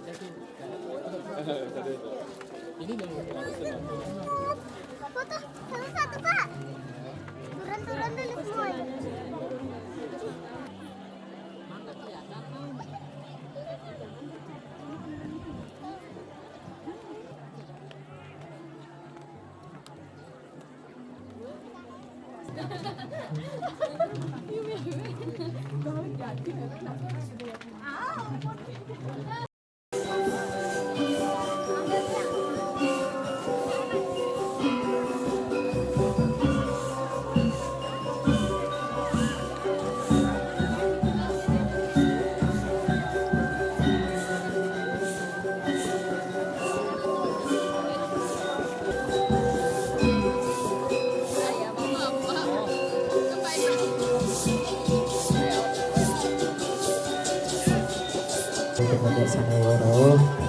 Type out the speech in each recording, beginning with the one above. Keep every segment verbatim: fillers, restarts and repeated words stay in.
Foto satu-satu, Pak. Turun-turun dulu semua. Kepada sanewara,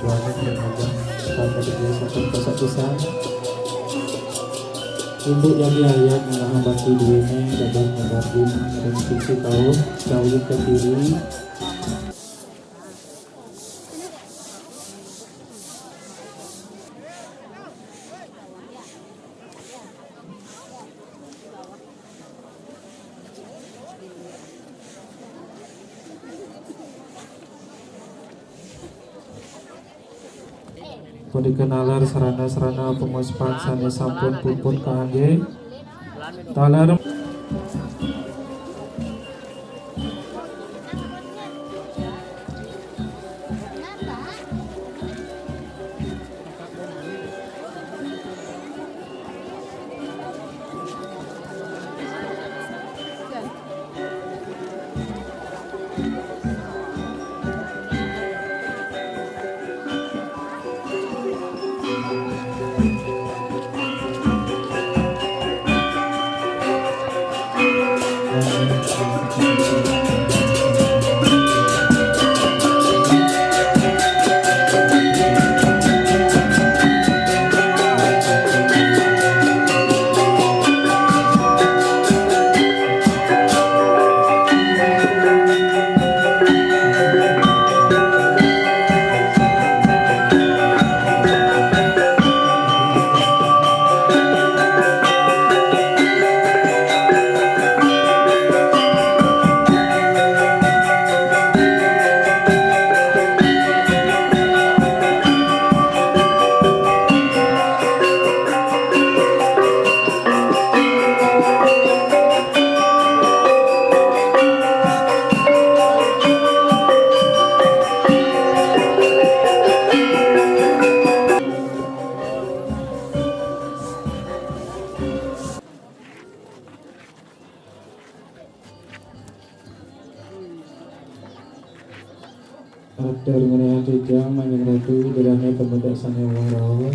wani permajang pada dia satu pusat pisan. Untuk jadi ayat mengahan batu duene dapat mengagum dan sisi kau, kau ke kiri. Pun dikenalar sarana-sarana pemuspan sane sampun puput kaangge. Taler. Atur ngenehang titiang, Manjeng Ratu, duhane pamedak sane wara.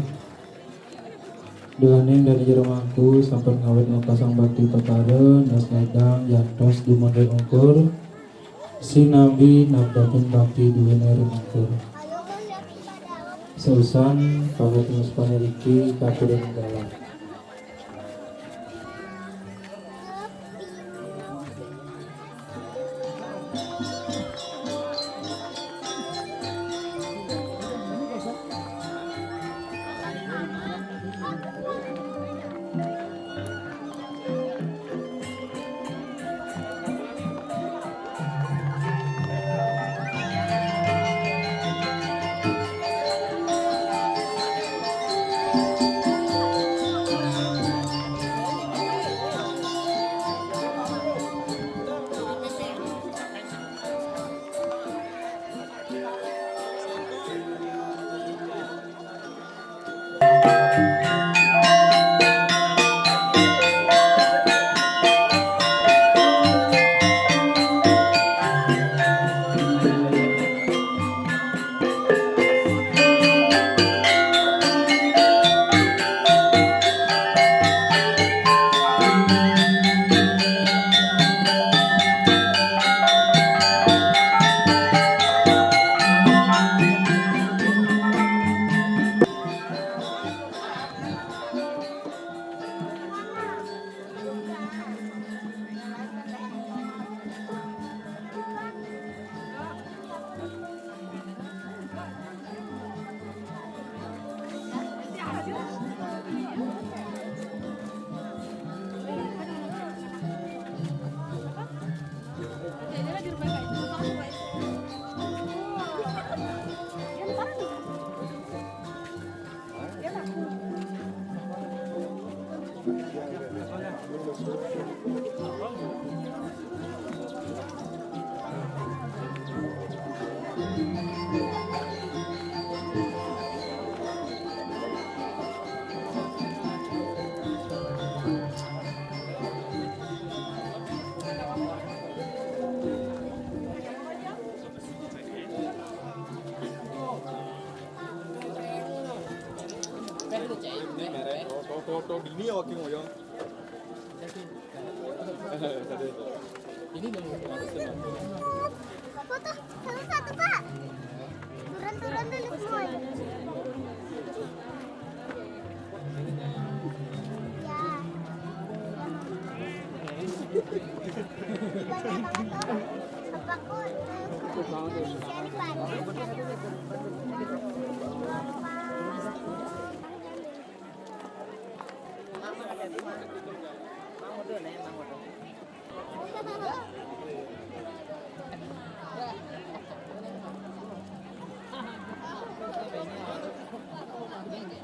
Duhane dane jero mangku sampun ngawit ngepasang bakti pepara, nas nedang jantos dumundur ungkur, sinambi nabdapin bakti duwene ring ungkur. Sausan pangkat ngrespon riki kaping galah. Ini merek. Tuh, tuh, tuh, tuh, ini oke ngoyong. Ini dong. Foto satu-satu, Pak. Turun-turun dulu semua. Ya. Ya, Mama. Banyak banget orang. Apa kok, eh, kok Indonesia ini banyak? Sini.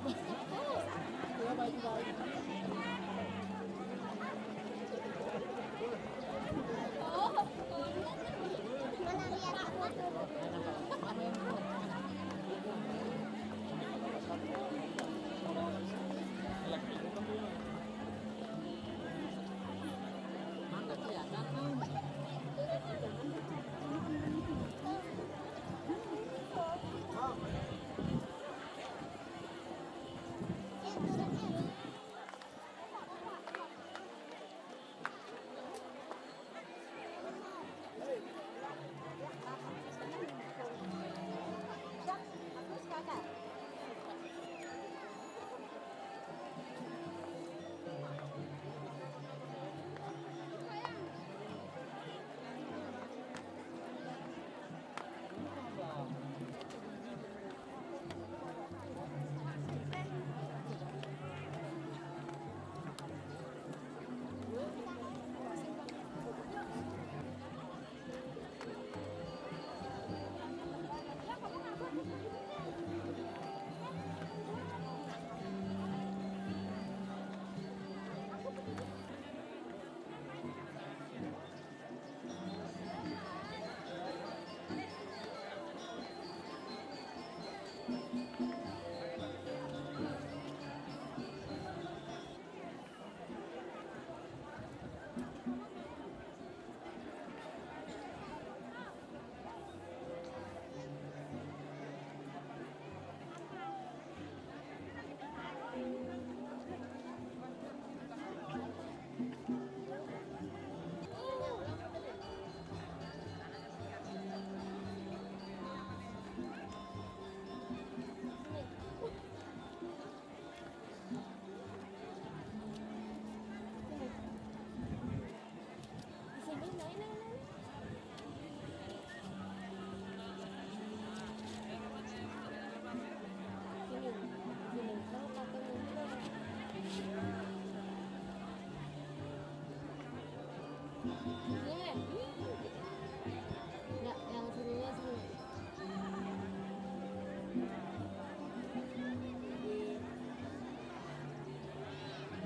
Nggak, yang sininya sini.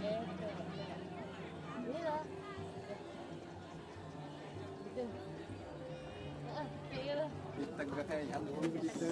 Di, eh, ini loh. Gitu. Heeh, kayak gitu. Ditegak kayak yang dulu gitu.